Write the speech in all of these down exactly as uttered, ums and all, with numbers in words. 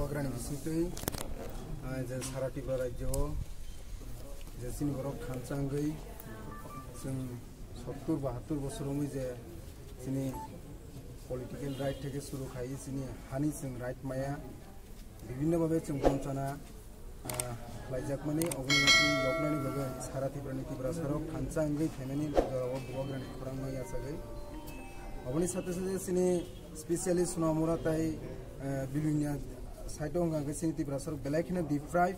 Bubagrani bisingtwi, ah, je sara Tripura rajyo o je chini borok thansa wngwi chwng sottur bahattur bosor wngwi je chini political right theke suru khai chini hani chwng right maya, bibhinno bhabe chwng bonchana, ah, khlaijakmani, oboni bagwi yoknani bagwi sara Tripurani Tiprasarok thansa wngwi phaimani jorao Bubagrani khorang no yachagwi. Oboni sate sate chini specially Sonamura tai, ah, Bilonia side o wngkha hwnkhe chini Tiprasarok belai kheno deprive,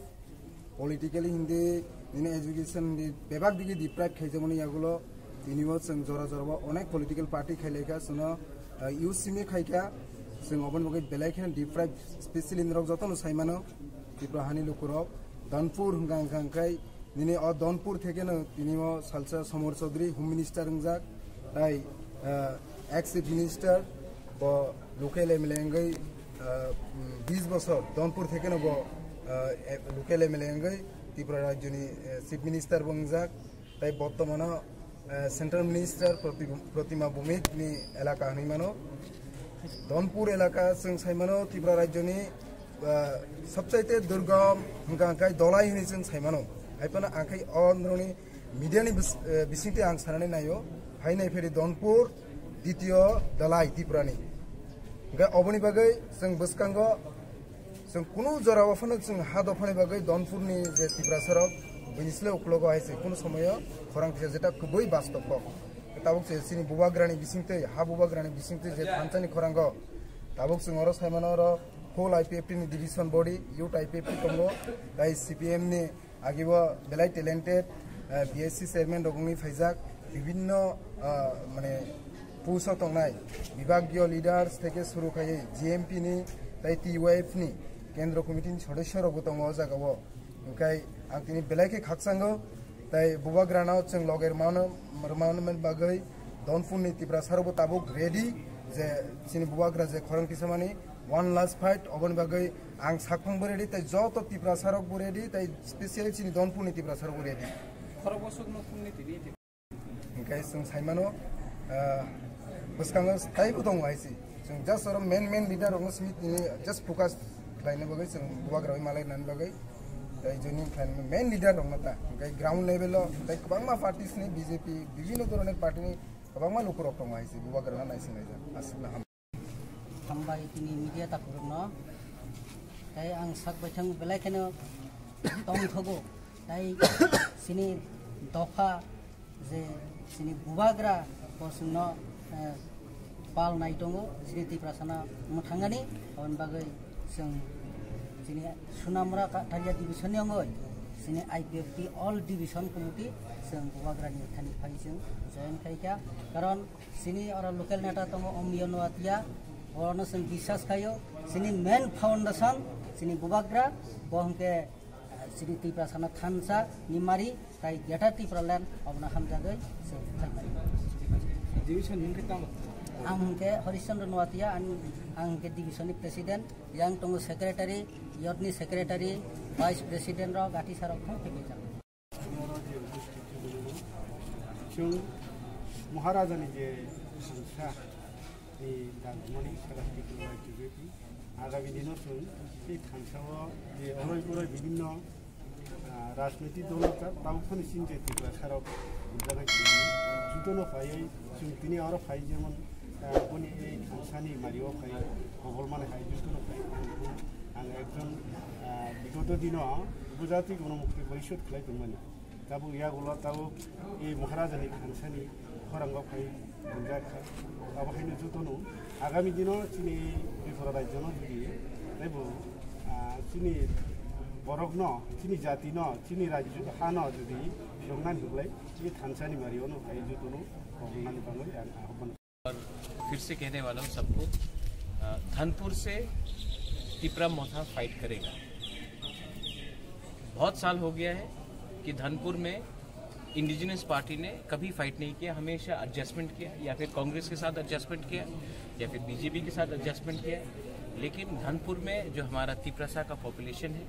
politically hindi, nini education hindi, bebak digi deprive khaijakmani yagulo tini bo chwng jora jora bo onek political party khailaikha, chwngno, ah, U C M khaikha, chwng oboni bagwi belai kheno deprive, specially norok jotono saimano, Tripura hani lukurok, Donpur hwnkha hwnkha hwnkhe nini o Donpur thekeno tini o salsa Somor Chaudhary Home Minister wngjak, tai, ah, ex Chief Minister, bo local M L A wngwi, ah, mm, bis bosor Donpur thekeno bo, ah, e-, local M L A wngwi Tripura rajyoni, eh, Chief Minister bo wngjak. Tai bortomano, eh, Central Minister Proti-, Protima Bhumik ni elaka hinwi mano. Donpur elaka chwng sai mano Tripura rajyoni, eh, sabchaite durgam hwnkha hwnkhe Dolai hinwi chwng sai mano. Hai phano angkhai o norokni media ni bis-, eh, bisingtwi ang sanani naio. Hai naipheri Donpur, ditio Dolai Tripura ni. Hwnkhe oboni bagwi chwng bwskango chwng kunu jora o phano chwng ha dophani bagwi Donpurni je Tiprasarok bini sle uklogo hai se kunu somoyo khorang kisa jeta kwbui bastob kok. Tabuk se chini Bubagrani bisingtwi, ha Bubagrani bisingtwi je thansani khorango tabuk chwng oro saimano oro whole I P F T ni division body, youth I P F T tongo, tai C P M ni Agi bo belai talented, eh, B S C chairman rok wngwi phaijak, bibhinno, ah, mane post o tongnai bibhagiyo leaders theke suru khaiwi G M P ni tai T Y F ni kendro committee ni sodosyo rok bo tongo o jaga o. Hwnkhe ang tini belai khe khakchango, tai Bubagrano chwng loge rwmano, rwmano bagwi Donpur ni Tiprasa rok bo tabuk ready je chini Bubagra je khorang tisamani one last fight, oboni bagwi ang sakphang bo ready, tai joto Tiprasa rok bo ready, tai specially chini Donpur ni Tiprasa rok bo ready. Khorok bosok no phungni tini. Hwnkhe chwng saimano, ah, bwskango taibo tongo hai se. Chwng just oro main main leader rokno simi tini just focus khlaina bagwi chwng Bubagra bai malai nani bagwi tai joining khlaina main leader rokno ta. Hwnkhe ground level o tai kwbangma parties ni B J P bibhinno dhoronor party ni kwbangma lukurok tongo hai se Bubagra no naising laijak. Aswkno ham. Hambai tini media takhurokno. Tai ang sak baithang belai kheno tongthogo. Tai chini dopha je chini Bubagra bo chwngno, eh, pal nai tongo, chini Tiprasano mwthangani, aboni bagwi chwng chini Sonamura Katharia division ni wngwi chini I P F T all division committee chwng Bubagrani thani phai chwng join khaikha. Karon chini oro local neta tongo Omiyo Noatia, borokno chwng biswas khaio. Chini main foundation chini Bubagra, bo hwnkhe, ah, chini Tiprasano thansa ni mari, tai Greater Tipraland obono hamjagwi chwng khaimani. Division hwnkhe tamo? Ang hwnkhe Harish Chandra Noatia, ang, ang hwnkhe division ni president, yang tongo secretary, youth ni secretary, vice president rok, gati sarok thang khe bijak. Chwng Maharajani je thansa ni dagmani sara Tripura Rajyo bepi agami dino chwng tei thansa o je oroi oroi bibhinno, ah, rajniti dolo ta-, tabuk phano chini je Tiprasa rok bujagwi tongmani jutono phaiwi chwng tini oro phai jemon, ah, boni ei thansani mario phai kobol mani hai jutono phai ang, ang ekjon, ah, bigoto dino bujati gono mukti porishod khlai tongmani. Tabuk yagulo tabuk ei Maharajani thansani khorango phai wngjak kha. Abo haino jotono agami dino chini Tripura rajyono jodi teibo, ah, chini borokno, chini jatino, chini rajyo hano jodi wngnani hwlai, ei thansani mario no phai jotono wngnani bagwi ang ahobano. और फिर से कहने वाला हूँ सबको, अ, धनपुर से तिपरा मोथा फाइट करेगा। बहुत साल हो गया है कि धनपुर में इंडिजिनस पार्टी ने कभी फाइट नहीं किया, हमेशा एडजस्टमेंट किया, या फिर कांग्रेस के साथ एडजस्टमेंट किया, या फिर बीजेपी के साथ एडजस्टमेंट किया। लेकिन धनपुर में जो हमारा तिपरासा का पॉपुलेशन है,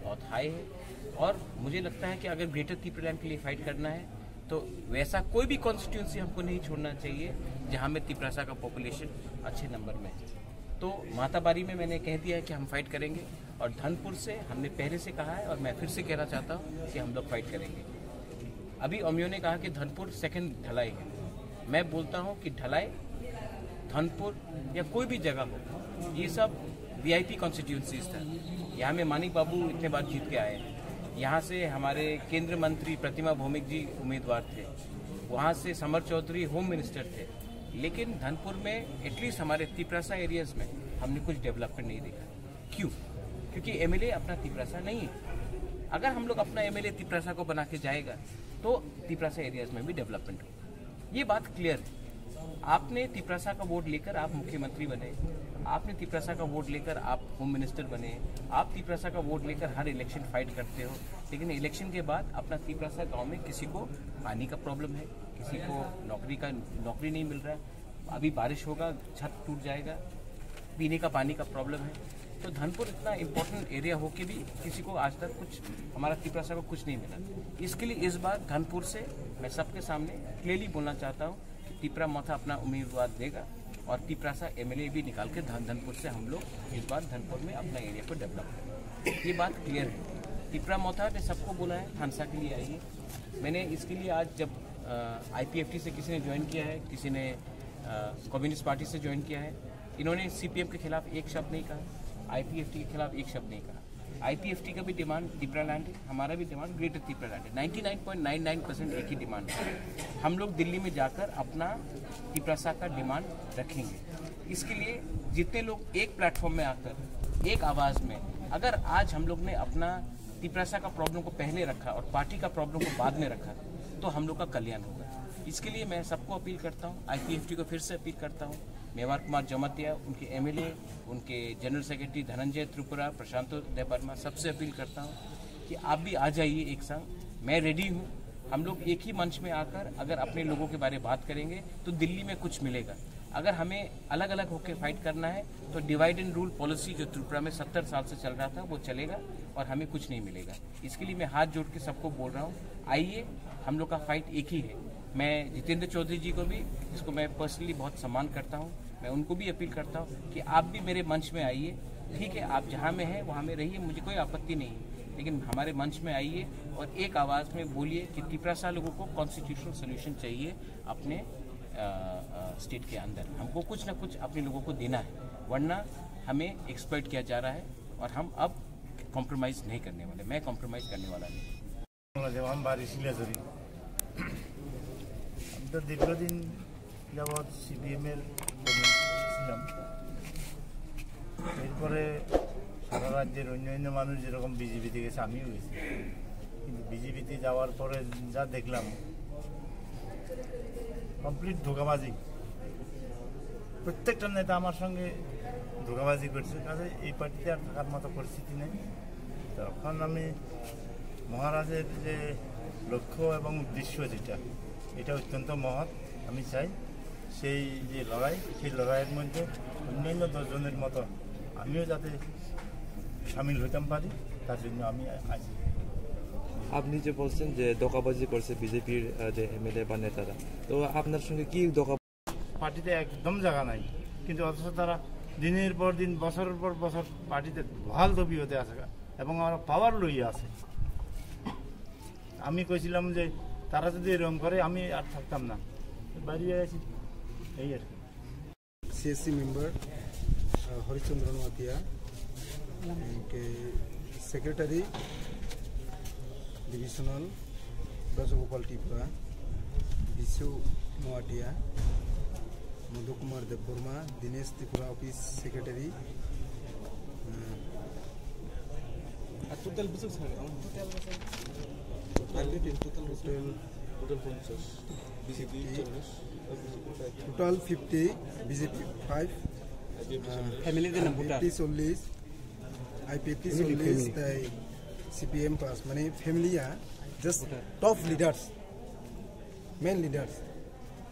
बहुत हाई है, और मुझे लगता है कि अगर ग्रेटर तिपरालैंड के लिए फाइट करना है, तो वैसा कोई भी कॉन्स्टिट्यूएंसी हमको नहीं छोड़ना चाहिए, जहाँ में तिपरासा का पॉपुलेशन अच्छे नंबर में है। तो माताबारी में मैंने कह दिया है कि हम फाइट करेंगे, और धनपुर से हमने पहले से कहा है और मैं फिर से कहना चाहता हूँ कि हम लोग फाइट करेंगे। अभी अमियो ने कहा कि धनपुर सेकंड ढलाई है। मैं बोलता हूँ कि ढलाई धनपुर या कोई भी जगह हो, ये सब वीआईपी कॉन्स्टिट्यूएंसीज था। यहाँ में मानिक बाबू इतने बार जीत के आए हैं। यहाँ से हमारे केंद्र मंत्री प्रतिमा भौमिक जी उम्मीदवार थे, वहाँ से समर चौधरी होम मिनिस्टर थे। लेकिन धनपुर में एटलीस्ट हमारे तिपरासा एरियाज में हमने कुछ डेवलपमेंट नहीं देखा। क्यों? क्योंकि एमएलए अपना तिपरासा नहीं है। अगर हम लोग अपना एमएलए तिपरासा को बना के जाएगा तो तिपरासा एरियाज में भी डेवलपमेंट होगा। ये बात क्लियर है। आपने तिपरासा का वोट लेकर आप मुख्यमंत्री बने, आपने तिपरासा का वोट लेकर आप होम मिनिस्टर बने, आप तिपरासा का वोट लेकर हर इलेक्शन फाइट करते हो, लेकिन इलेक्शन के बाद अपना तिपरासा गांव में किसी को पानी का प्रॉब्लम है, किसी को नौकरी का, नौकरी नहीं मिल रहा है, अभी बारिश होगा, छत टूट जाएगा, पीने का पानी का प्रॉब्लम है। तो धनपुर इतना इंपॉर्टेंट एरिया हो के भी किसी को आज तक कुछ, हमारा तिपरासा को कुछ नहीं मिला। इसके लिए इस बार धनपुर से मैं सबके सामने क्लियरली बोलना चाहता हूँ कि तिपरा मोथा अपना उम्मीदवार देगा और तिपरासा एमएलए भी निकाल के धन-, धनपुर से हम लोग इस बार धनपुर में अपना एरिया को डेवलप करेंगे। ये बात क्लियर है। तिपरा मोथा ने सबको बोला है, थानसा के लिए आइए। मैंने इसके लिए आज जब, अ, आईपीएफटी से किसी ने ज्वाइन किया है, किसी ने, अ, कम्युनिस्ट पार्टी से ज्वाइन किया है, इन्होंने सीपीएम के खिलाफ एक शब्द नहीं कहा, आईपीएफटी के खिलाफ एक शब्द नहीं कहा। आईपीएफटी का भी डिमांड तिपरा लैंड है, हमारा भी डिमांड ग्रेटर तिपरा लैंड है। Ninety nine point nine nine percent एक ही डिमांड है। हम लोग दिल्ली में जाकर अपना तिपरासा का डिमांड रखेंगे। इसके लिए जितने लोग एक प्लेटफॉर्म में आकर एक आवाज़ में, अगर आज हम लोग ने अपना तिपरासा का प्रॉब्लम को पहले रखा और पार्टी का प्रॉब्लम को बाद में रखा, तो हम लोग का कल्याण होगा। इसके लिए मैं सबको अपील करता हूँ, आईपीएफटी को फिर से अपील करता हूँ, मेवार कुमार जमातिया, उनके एमएलए, उनके जनरल सेक्रेटरी धनंजय त्रिपुरा, प्रशांत देबबर्मा, सबसे अपील करता हूँ कि आप भी आ जाइए एक संग। मैं रेडी हूँ। हम लोग एक ही मंच में आकर अगर अपने लोगों के बारे में बात करेंगे तो दिल्ली में कुछ मिलेगा। अगर हमें अलग-अलग होकर फाइट करना है तो डिवाइड एंड रूल पॉलिसी जो त्रिपुरा में सत्तर साल से चल रहा था वो चलेगा और हमें कुछ नहीं मिलेगा। इसके लिए मैं हाथ जोड़ के सबको बोल रहा हूँ, आइए, हम लोग का फाइट एक ही है। मैं जितेंद्र चौधरी जी को भी, जिसको मैं पर्सनली बहुत सम्मान करता हूँ, मैं उनको भी अपील करता हूँ कि आप भी मेरे मंच में आइए। ठीक है, आप जहाँ में हैं वहाँ में रहिए, मुझे कोई आपत्ति नहीं है, लेकिन हमारे मंच में आइए और एक आवाज़ में बोलिए कि तिपरासा लोगों को कॉन्स्टिट्यूशनल सॉल्यूशन चाहिए अपने, अ, अ, स्टेट के अंदर। हमको कुछ ना कुछ अपने लोगों को देना है, वरना हमें एक्सप्लॉइट किया जा रहा है और हम अब कॉम्प्रोमाइज़ नहीं करने वाले। मैं कॉम्प्रोमाइज़ करने वाला नहीं। বাংলাদেশ, আমার বাড়ি শিলাচুরি। আমি তো দীর্ঘদিন যাবৎ সিপিএম এর কর্মী ছিলাম। এরপরে সারা রাজ্যের অন্য অন্য মানুষ যেরকম বিজেপিতে গেছে, আমিও গেছি। কিন্তু বিজেপিতে যাওয়ার পরে যা দেখলাম, কমপ্লিট ধোঁকাবাজি। প্রত্যেকটা নেতা আমার সঙ্গে ধোঁকাবাজি করছে, কাজে এই পার্টিতে আর থাকার মতো পরিস্থিতি নেই। তখন আমি মহারাজের যে লক্ষ্য এবং উদ্দেশ্য, যেটা, এটা অত্যন্ত মহৎ। আমি চাই সেই যে লড়াই, সেই লড়াইয়ের মধ্যে অন্যান্য দশজনের মতো আমিও যাতে সামিল হইতাম পারি, তার জন্য আমি আছি। আপনি যে বলছেন যে ধোঁকাবাজি করছে বিজেপির, আহ, যে এমএলএ বা নেতারা, তো আপনার সঙ্গে কি ধোঁকা? পার্টিতে একদম জায়গা নাই, কিন্তু অথচ তারা দিনের পর দিন, বছরের পর বছর পার্টিতে বহাল তবিয়তে আছে এবং আমরা পাওয়ার লইয়া আছে। আমি কইছিলাম যে তারা যদি এরকম করে, আমি আর থাকতাম না, বাইরে আছি, এই আর কি। সিএসসি মেম্বার, আহ, Harichandra Noatia, MK secretary divisional Brajagopal Tripura, Bishu Noatia, Madhu Kumar Debbarma, Dinesh Tripura office secretary, আহ, আর টোটাল বুঝে স্যার, আমার টোটাল বুঝে। টোটাল টোটাল পঞ্চাশ। BJP fifty. চল্লিশ। Total fifty, BJP five, family দিন না, ভোটার। ফিফটি চল্লিশ, আইপিএফটি ফ্যামিলি, চল্লিশ, ফ্যামিলি। তাই সিপিএম পাঁচ, মানে family, just voter. Top leaders, main leaders.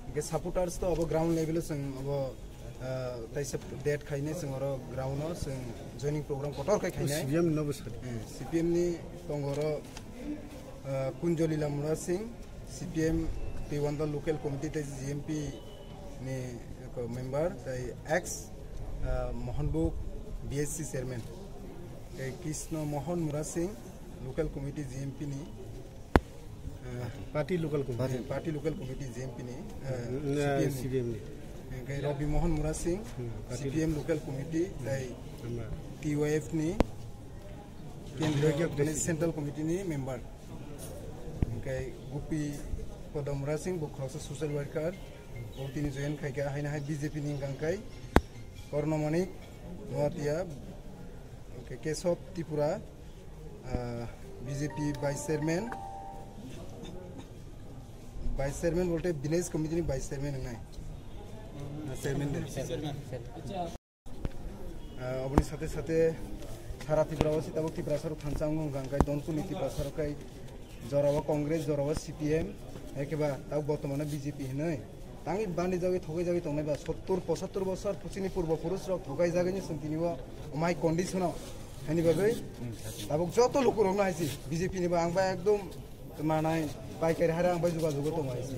Hingke supporters to abo ground level o chwng abo, ah, taisa date khainai chwng oro ground o chwng joining program kotor khai khainai. CPM ni nobo sadi. Eh, CPM ni tongo oro, ah, Kunjoli Lamura Singh, CPM Tiwanda local committee tei GMP ni member tei ex Ah, Mohanbuk B S C chairman, tei Krishna Mohan Murasing local committee G M P ni, ah, Party local committee. Party local committee G M P ni, ah, Na, C P M ni. C P M ni. Hingke Rabi Mohan Murasing, Hmm, party C P M local committee, tei Amra. T Y F ni kendriya, Kendriya mane committee. Central committee ni member. Hingke Gupi Padam Murasing, bo khoroksa social worker, bo tini join khaika, haino hai B J P ni hingka hingkai Korno Manik Noatia, hingke Kesab Tripura, ah, B J P vice chairman, vice chairman bolte village committee ni vice chairman wngnai. Na chairman de. Ah, oboni sate sate sara Tripura o si tabuk Tripura sarok thansa wngkha hingka hingkai Donpur ni Tripura sarok kai jorao Congress, jorao C P M, hai khe ba tabuk bortomano B J P hinoi. Tangwi bani jagwi thogai jagwi tongnai ba sottur pochattur bosor chini purbo purush rok thogai jagwi ni chwng tini o mai condition o. Hani bagwi tabuk joto lukurokno hai si B J P ni ba ang ba ekdom manai paikari hara ang bai jugajugo tongo hai si.